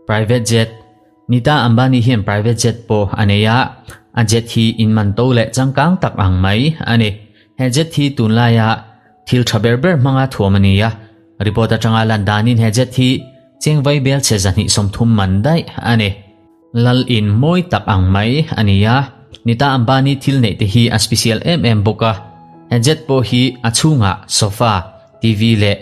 Private jet, Nita Ambani hian private jet pawh a nei a, a jet hi in man to leh changkang tak ang mai a ni. He jet hi tunlaia thil tha ber ber hmanga thuam a ni a, report atanga lan danin he jet hi cheng vai bel chhe 230 man daih a ni. Lal in mawi tak ang mai a ni a, Nita Ambani thil neih te hi a special em em bawk a, he jet pawh hi a chhungah sofa, TV leh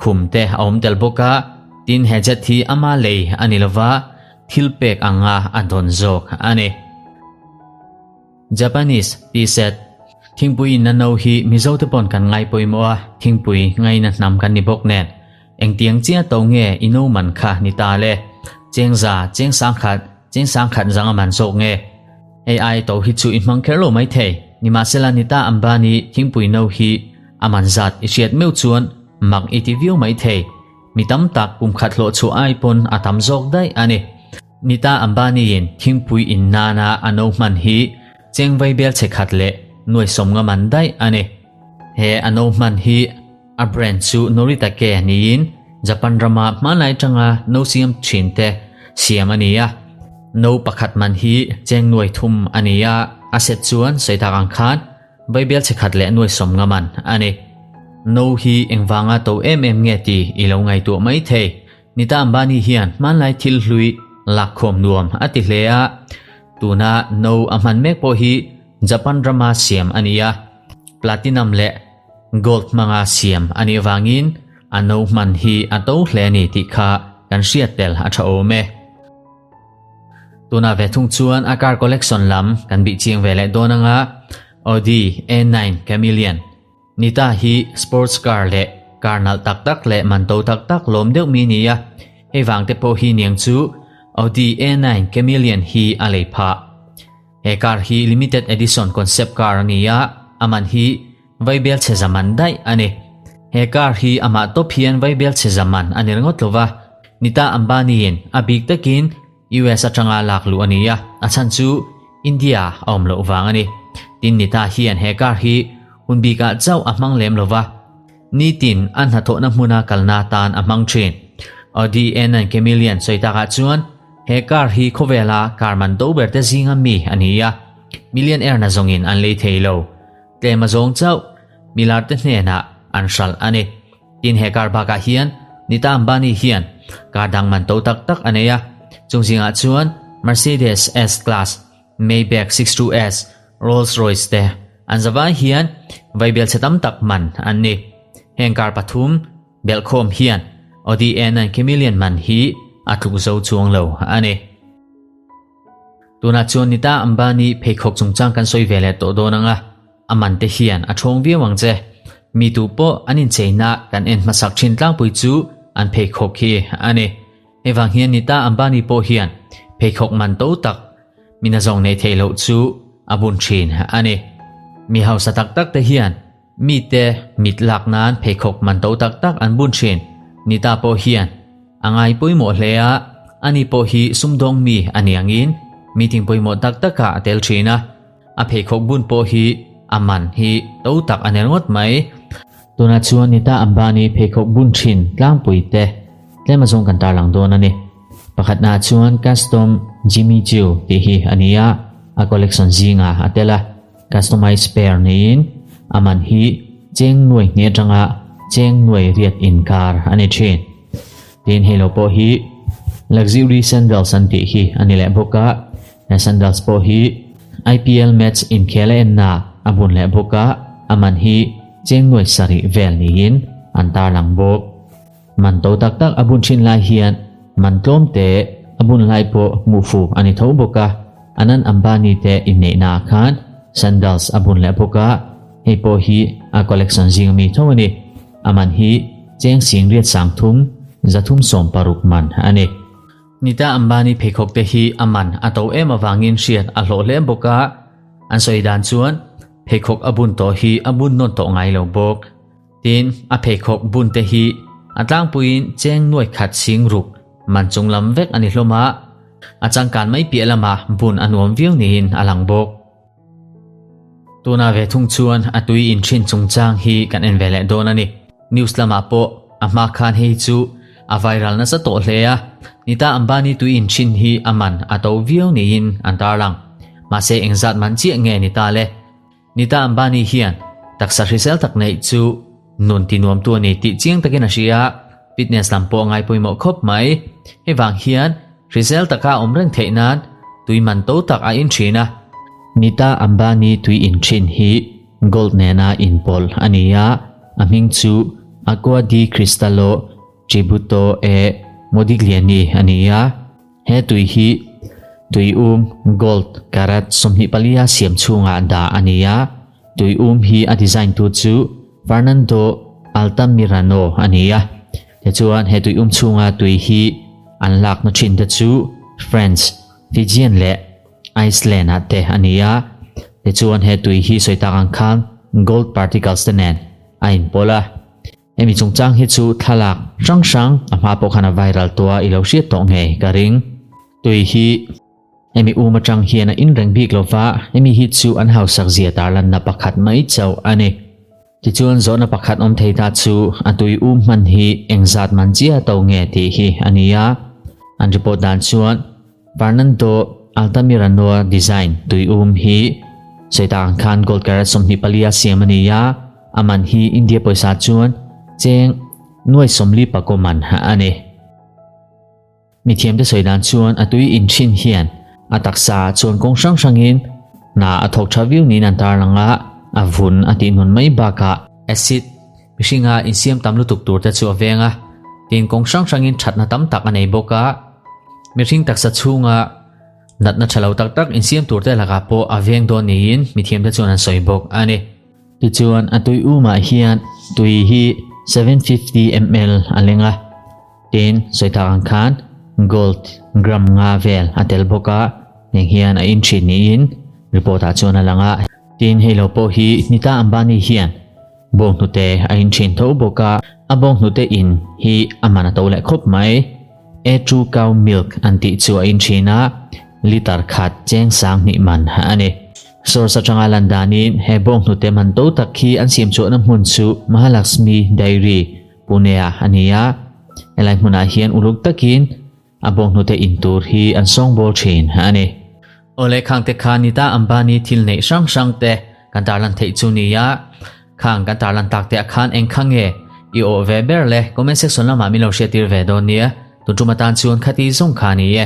Khum te a awm tel bawk a, tin he jet hi ama lei a ni lova, thil pek anga a dawn zawk a ni. Japanese tea set, Thingpui inna no hi Mizo te pawn kan ngai pawimawh a, thingpui ngaina hnam kan ni bawk nen. Engtiang chiah to nge i no man kha ni ta le? Cheng za, cheng sangkhat, cheng sangkhat zanga man zawk nge? Hei ai to hi chu i hmang kher lo maithei, nimahsela Nita Ambani thingpui no hi A man zat i hriat meuh chuan mak i ti viau mai thei. Mi tam tak kum khat hlawh chhuah ai pawn a tam zawk daih a ni. Nita Ambani-in thingpui in nana a no hman hi cheng vaibel chhe khat leh nuai sawmnga man daih a ni. He a no hman hi a brand chu Noritake niin Japan rama hmanlai tanga no siam thin te siam a ni a. No pakhat man hi cheng nuai thum a ni a, a set chuan sawi tak ang khan Vaibel chhe khat leh nuai sawm nga man a ni. No hi engvanga to em em nge ti i lo ngaihtuah mai thei. Nita Ambani hian hmanlai thil hlui lakkhawm nuam a ti hle a, tuna no a hman mek pawh hi Japan rama siam a ni a, platinum leh gold hmanga siam a nih avangin a no hman hi a to hle a ni tih kha kan hriat tel a tha awm e. Tuna ve thung chuan a car collection lam kan bih chiang ve leh dawn anga Audi A9 Chameleon Nita hi sports car leh car nalh tak tak leh man to tak tak lawm deuh mi ni a, hei vang te pawh hi niang chu Audi A9 Chameleon hi a lei phah. He car hi limited edition concept car a ni a, a man hi Vaibel chhe zaman daih a ni. He car hi amah tawp hian vaibel chhe zaman a ni ringawt lo va, Nita Ambani-in a bik takin US atanga lak luh a ni a, a chhan chu India a awm loh vang a ni. Tin Nita hian he car hi hun bikah chauh a hmang lem lo va, nitin a hnathawhna hmuna kalna atan a hmang thin. Audi A9 Chameleon sawi takah chuan he car hi khawvela car man do ber te zinga mi a ni a, millionaire na zawngin an lei thei lo. Tlem a zawng chauh, milar te hnenah an hralh a ni. Tin he car bakah hian Nita Ambani hian car dang man to tak tak a nei a, chung zingah chuan Mercedes S-Class, Maybach 62S, Rolls Royce te an zavai hian vaibel chhe tam tak man an ni. Heng car pathum belhkhawm hian Audi A9 Chameleon man hi a tluk zo chuang lo a ni. Tunah chuan Nita Ambani pheikhawk chungchang kan sawi ve leh tawh dawn ang a, a man te hian a thawng viau ang che. Mi tu pawh an incheina kan en hmasak thin tlangpui chu an pheikhawk hi a ni. Hei vang hian Nita Ambani pawh hian pheikhawk man to tak mina zawng nei theih loh chu a bun thin a ni. Mi hausa tak tak te hian mite mit lak nan pheikhawk man to tak tak an bun thin. Nita pawh hian A ngai pawimawh hle a, ani pawh hi sumdawng mi a ni angin meeting pawimawh tak takah a tel thin a, a pheikhawk bun pawh hi a man hi to tak a ner ngawt mai. Tunah chuan Nita Ambani pheikhawk bun thin tlangpui te tlem azawng kan tarlang dawn a ni. Pakhatnaah chuan Custom Jimmy Choo tih hi a ni a, a collection zingah a tel a. Customized pair niin a man hi cheng nuai hnih atanga cheng nuai riat inkar a ni thin. Tin hei lo pawh hi Luxury Sandals an tih hi a ni leh bawk a, he sandals pawh hi IPL match inkhel a enna a bun leh bawk a, a man hi cheng nuai sarih vel niin an tarlang bawk. Man to tak tak a bun thin lai hian man tlawm te a bun lai pawh hmuh fuh a ni tho bawk a, Anand Ambani te inneihna ah khan sandals a bun leh bawk a, hei pawh hi a collection zing ami tho a ni. A man hi cheng sing riat sang thum, 316 man a ni. Nita Ambani pheikhawk te hi a man a to em avangin hriat a hlawh hle bawk a, an sawi dan chuan pheikhawk a bun tawh hi a bun nawn tawh ngai lo bawk. Tin, a pheikhawk bun te hi a tlangpuiin cheng nuai khat sing ruk man chung lam vek a ni hlawm a, a changkan mai piah lamah bun a nuam viau niin a lang bawk. Tuna ve thung chuan a tui in thin chungchang hi kan en ve leh dawn a ni. News lamah pawh. A hma khan hei chu a viral nasa tawh hle a, Nita Ambani tui in thin hi a man a to viau niin an tarlang. Mahse engzat man chiah nge ni ta le? Nita Ambani hian taksa hrisel tak neih chu nun ti nuamtu a ni tih chiang takin a hria a, fitness lam pawh a ngai pawimawh khawp mai. Hei vang hian hrisel taka awm reng theih nan tui man to tak a in thin a. Nita Ambani tui in thin hi gold nena inpawlh a ni a, a hming chu Aqua di Cristallo Tributo e Modigliani a ni a. He tui hi tui um, gold, carat 24 a siam chhungah dah a ni a, tui um hi a design tu chu Fernando Altamirano a ni a. Tichuan he tui um chhunga tui hi an lakna thin te chu France, Fijian leh Iceland ah te a ni a. Tichuan he tui hi sawi tak ang khan gold particles te nen a inpawlh a. Hemi chungchang hi chu thlalak hrang hrang a hma pawh khan a viral tawh a, i lo hriat tawh ngei ka ring. Tui hi hemi um atang hian a inreng bik lo va, hemi hi chu an hausak zia tarlanna pakhat mai chauh a ni. Tichuan zawhna pakhat awm thei ta chu a tui um hman hi engzat man chiah to nge tih hi a ni a. An report dan chuan Fernando Altamirano design tui um hi sawi tak ang khan gold carat 24 a siam a ni a, a man hi India pawisa chuan cheng nuai 40 pakaw man a ni. Mithiamte sawi dan chuan a tui in thin hian a taksa chuan kawng hrang hrangin hna a thawk tha viau niin an tarlang a, a vun a tihnun mai bakah acid mihringa insiam tam lutuk tur te chu a veng a, tin kawng hrang hrangin thatna tam tak a nei bawk a. Mihring taksa chhunga natna tha lo tak tak insiam tur te lakah pawh a veng dawn niin mithiamte chuan an sawi bawk a ni. Tichuan a tui umah hian tui hi 750 ml a leng a, tin sawi tak ang khan gold gram nga vel a tel bawk a, heng hian a in thin niin report ah chuan a lang a. Tin hei lo pawh hi Nita Ambani hian Bawnghnute a in thin tho bawk a, a bawnghnute in hi a man a to leh khawp mai. A two cow milk an tih chu a in thin a, litre khat cheng 2000 man a ni. Source atanga lan danin he bawnghnute man to tak hi an siam chhuahna hmun chu Mahalakshmi Dairy, Pune ah a ni a. Helai hmunah hian uluk takin a bawnghnute in tur hi an sawngbawl thin a ni. Awle khang te kha Nita Ambani thil neih hrang hrang te kan tarlan theih chu ni a, khang kan tarlan tak te ah khan eng kha nge i awh ve ber le comment section lamah min lo hriattir ve dawn nia, tun tum atan chuan khati zawng kha ni e.